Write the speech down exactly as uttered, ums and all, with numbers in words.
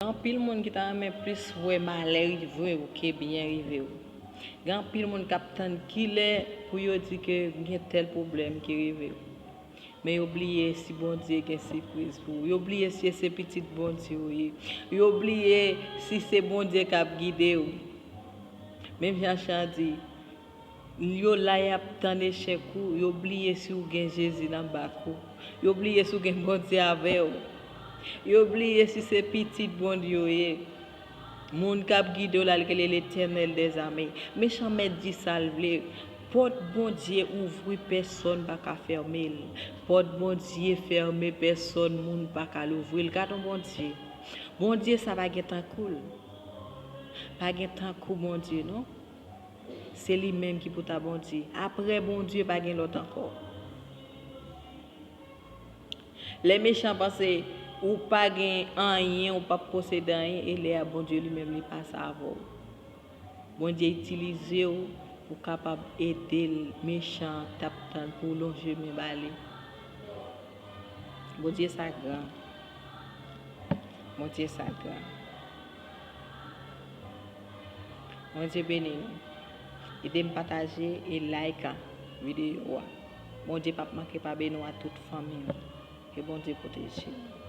Gen anpil moun ki ta renmen plis wè malè rive w ke byen rive w. Gen anpil moun k ap tann kilè pou yo di ke gen tèl pwoblèm ki rive w. Men yo bliye si Bondye gen sipriz pou ou. Yo bliye si se pitit Bondye ou ye. Yo bliye si se Bondye k ap gide w. Menm jan Chan di, yo la y ap tann echèk ou, yo bliye si w gen Jezi nan bak ou. Yo bliye si w gen Bondye avè w. Yo bliye si se pitit Bondye w ye. Moun k ap gide w la, l rele Letènèl dèzame. Mechan mèt di sa l vle. Pòt Bondye ouvri, pèsòn pa ka fèmen l. Pòt Bondye fèmen, pèsòn moun pa ka louvri l. Gad on Bondye. Bondye sa pa gen tankou l. Pa gen tankou Bondye, non. Se li menm ki pou ta Bondye. Apre Bondye, pa gen lòt ankò. Lè mechan panse ou pa gen anyen, ou p ap posede anyen, e lè a Bondye li menm li pase avè w. Bondye itilize w pou kapab ede l, mechan an t ap tann pou w lonje men ba li. Bondye sa gran. Bondye sa gran. Bondye beni nou. Ede m pataje e like videyo a. Bondye p ap manke pa beni w a tout fanmi w. Ke Bondye pwoteje nou.